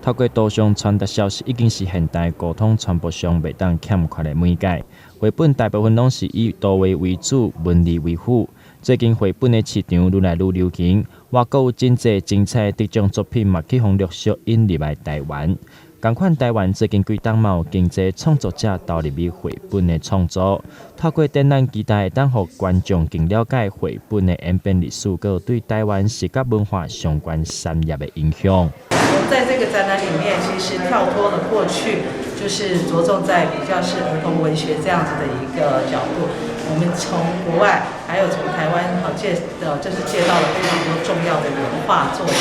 透過圖像傳達消息，已經是現代溝通傳播上袂當欠缺的媒介。繪本大部分攏是以圖畫為主，文字為輔。最近繪本的市場愈來愈流行，外國有真濟精彩的得獎作品嘛，去予陸續引入來台灣。仝款台灣最近幾冬嘛有真濟創作者投入去繪本的創作，透過展覽，期待會當予觀眾更了解繪本的演變歷史，閣有對台灣視覺文化相關產業的影響。我們在這個展覽裡面，其實跳脫了過去，就是着重在比較是兒童文學這樣子的一個角度。我們從國外，還有從台灣好借的，就是借到了非常多重要的原畫作品。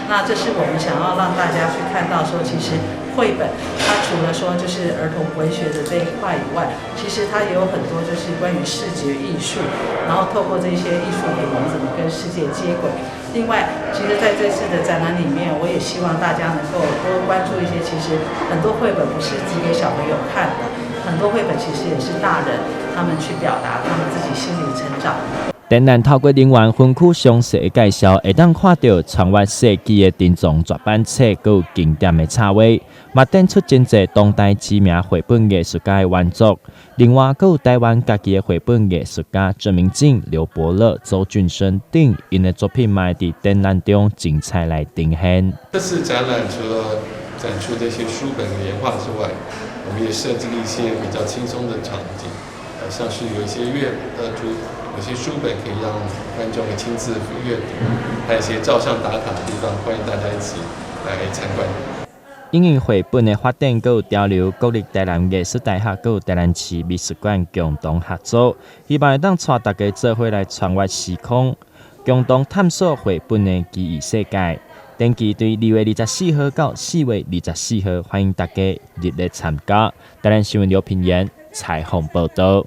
那這是我們想要讓大家去看到，說其實繪本它除了說就是兒童文學的這一塊以外，其實它也有很多就是關於視覺藝術，然後透過這些藝術品，我們怎麼跟世界接軌。另外，其實在這次的展覽裡面，我也希望大家能夠多關注一些，其實很多繪本不是只給小朋友看的，很多繪本其實也是大人他們去表達他們自己心理成長。展覽透過人員分區詳細的介紹，會當看著穿越世紀的珍藏絕版冊，閣有經典的插畫，嘛展出真濟當代知名繪本藝術家的原作。另外，閣有台灣家己的繪本藝術家鄭明進、劉伯樂、周俊生等，𪜶的作品嘛會佇展覽中精彩來呈現。這次展覽除了展出這些書本原畫之外，我們也設計了一些比較輕鬆的場景，像是有一些閱讀。有些書本可以讓觀眾親自閱讀，還有一些照相打卡的地方，歡迎大家一起來參觀。因應繪本的發展，閣有潮流，國立台南藝術大學閣有台南市美術館共同合作，希望會當帶大家做伙來穿越時空，共同探索繪本的奇異世界。展期對2月24號到4月24號，歡迎大家熱烈參加。台南新聞劉品言採訪報導。